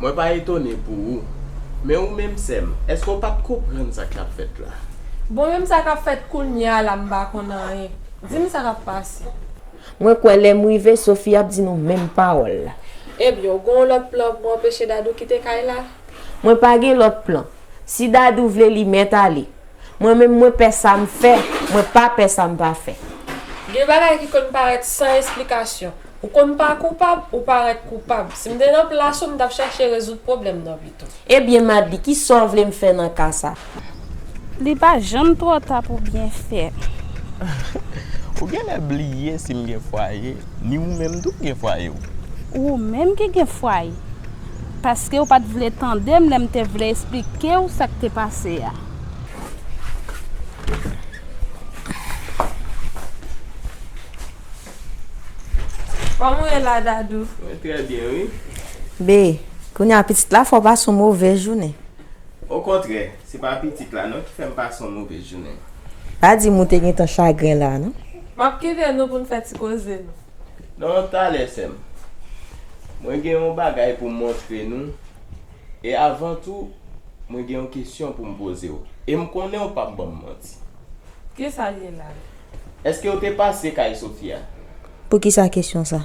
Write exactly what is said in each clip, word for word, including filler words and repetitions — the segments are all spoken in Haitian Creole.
Mwen pa etone pou ou. Men ou menm, sè m, èske w pa t konprann sa k t ap fèt la? Bon, menm sa k ap fèt kounye a la, m pa konn anyen. Di m sa k ap pase. Mwen kwè lè m rive, Sophie ap di nou menm pawòl la. Ebyen, ou gen yon lòt plan pou anpeche Dadou kite kay la? Mwen pa gen lòt plan. Si Dadou vle, li mèt ale. Mwen menm, mwen pè sa m fè, mwen pa pè sa m pa fè. Gen bagay ki konn parèt san esplikasyon. Ou konn pa koupab, ou parèt koupab. Si m te nan plas ou, m t ap chèche rezoud pwoblèm nan pito. Ebyen, Madly, kisa w vle m fè nan ka sa? Li pa janm twò ta pou byen fè. Ou genlè bliye si m gen fwaye, ni ou menm tou k gen fwaye w. Ou menm ki gen fwaye. Paske w pa t vle tande m lè m te vle esplike w sa k te pase a. Kòman w ye la, Dadou? Mwen trè byen, wi. Be, kounye a pitit la fè w pase yon move jounen. Okontrè, se pa pitit la non ki fè m pase yon move jounen. Pa di m ou te gentan chagren la, non? M ap kite nou pou n fè ti koze nou. Non, talè, sè m. Mwen gen yon bagay pou m montre nou. E avan tou, mwen gen yon kesyon pou m poze w. E m konnen w p ap ban m manti. Kisa l ye la? Èske w te pase kay Sofia? Poukisa kesyon sa?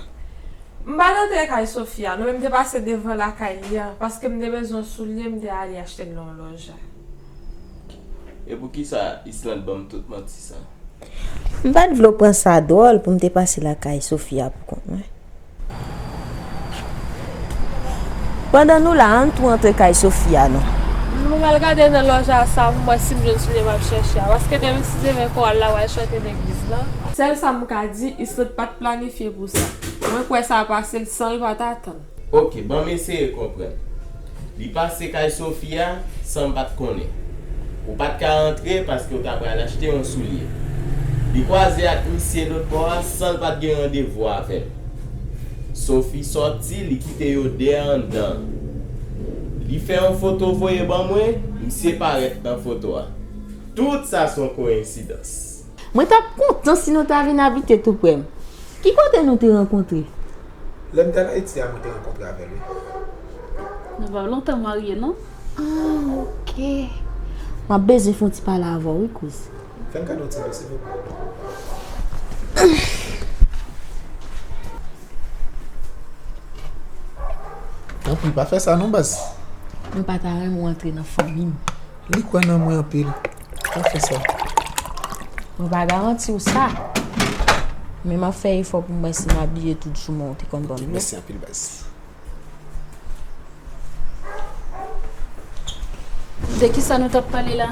M pa t antre kay Sofia, non, men m te pase devan lakay li a, paske m te bezwen yon soulye, m te ale achte l nan yon lòj la. E poukisa Islande ban m tout manti sa? M pa t vle w pran sa dwòl pou m te pase lakay Sofia pou kont mwen. Pandan nou la, ann tou antre kay Sofia non. M al gade nan lòj a sa pou m wè si m jwenn soulye m ap chèche a. Paske demen si Seven Koral la pral chante legliz la. Sèl sa m ka di, Islande pa t planifye pou sa. Mwen kwè sa pase l san l pa t atann. Oke, ban m eseye konprann. Li pase kay Sofia san m pa t konnen. Ou pa t ka antre paske w ta pral achte yon soulye. Li kwaze ak misye lòtbò a san l pa t gen randevou avè m. Sophie sòti, li kite yo de a anndan. Li fè yon foto voye ban mwen, misye parèt nan foto a. Tout sa se yon koyensidans. Mwen t ap kontan si nou ta vin abite tou prè m. Ki kote nou te rankontre? Lè m t al Ayiti a, mwen te rankontre avè l, wi. Nou pa lontan marye, non? Ah, ok. M ap bezwen fè yon ti pale avè w, wi, kouz. Fè m gade yon ti dosye pou mwen. Tanpri, pa fè sa non, baz. Mwen pa ta renmen w antre nan fanmi m. Li kwè nan mwen anpil. Pa fè sa. Mwen pa garanti w sa. Men m ap fè efò pou m wè si m abiye tout jouman w te konn ban m yo. Mèsi anpil, baz. De kisa nou t ap pale la?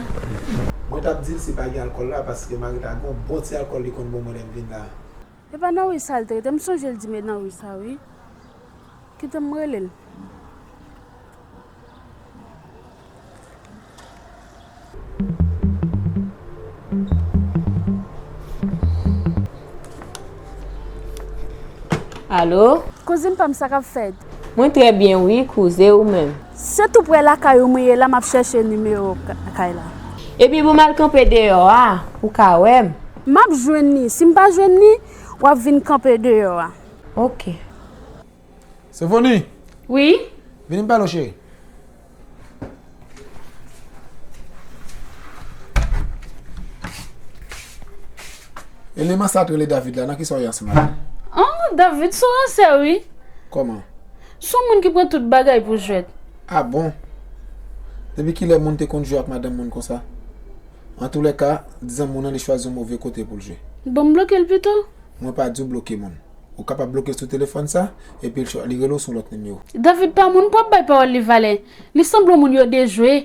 Mwen t ap di l si pa gen alkòl la, paske mari l la gen yon bon ti alkòl li konn ban mwen lè m vin la. E pa nan ri sa l te rete, m sonje l di m e nan ri sa, wi. Kite m rele l. Alo? Kouzin pa m, sa k ap fèt? Mwen trè byen, wi, kouz, e ou menm? Se tou prè lakay ou mwen ye la, m ap chèche nimewo ka-, kay la. Epi pou m al kanpe deyò a, ou ka wè m. M ap jwenn li. Si m pa jwenn li, w ap vin kanpe deyò a. Ok. Sofoni! Wi? Vini m pale w, cheri. Eleman sa t rele David la, nan kisa w ye ansanm avè l? Ah, David se yon ransè, wi. Kòman? Se yon moun ki pran tout bagay pou jwèt. Ah bon? Depi kilè moun te konn jwe ak madanm moun konsa? Antoulèka, di zanmi w nan li chwazi yon move kote pou l jwe. Bon, m bloke l pito. Mwen pa di w bloke moun. Ou kapab bloke sou telefòn sa, epi l chwa-, li rele w sou lòt nimewo. David pa moun pou ap bay pawòl li valè. Li sanble yon moun yo dejwe.